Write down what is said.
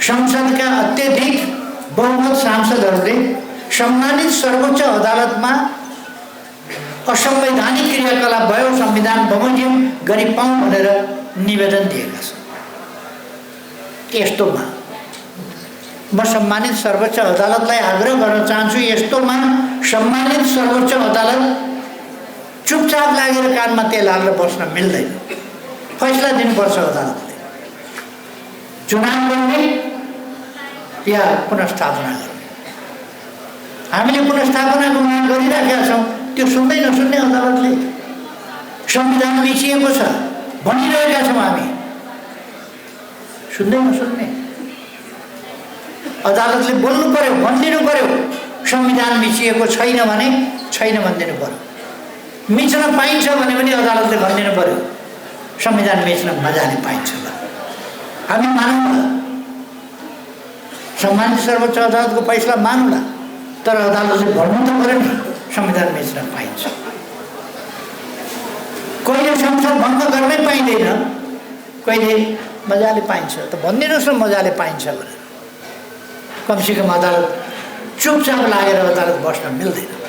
संसदका अत्यधिक बहुमत सांसदहरूले सम्मानित सर्वोच्च अदालतमा असंवैधानिक क्रियाकलाप भयो, संविधान बमोजिम गरी पाऊँ भनेर निवेदन दिएका छन्। यस्तोमा म सम्मानित सर्वोच्च अदालतलाई आग्रह गर्न चाहन्छु, यस्तोमा सम्मानित सर्वोच्च अदालत चुपचाप लागेर कानमा तेल हालेर बस्न मिल्दैन। फैसला दिनुपर्छ अदालतले। चुनाव गर्ने या पुनर्स्थापना गर्ने। हामीले पुनर्स्थापनाको माग गरिराखेका छौँ, त्यो सुन्दै नसुन्ने अदालतले। संविधान मिचिएको छ भनिरहेका छौँ हामी, सुन्दै नसुन्ने। अदालतले बोल्नु पर्यो, भनिदिनु पर्यो। संविधान मिचिएको छैन भने छैन भनिदिनु पर्यो। मिच्न पाइन्छ भने पनि अदालतले भनिदिनु पर्यो संविधान मिच्न मजाले पाइन्छ ल। हामी मानौँला, सम्मानित सर्वोच्च अदालतको फैसला मानौँला, तर अदालतले भन्नु त पर्यो नि संविधान मिच्न पाइन्छ। कहिले संसद भङ्ग गर्नै पाइँदैन, कहिले मजाले पाइन्छ। त भनिदिनुहोस् न मजाले पाइन्छ भनेर। कमसेकम अदालत चुपचाप लागेर अदालत बस्न मिल्दैन।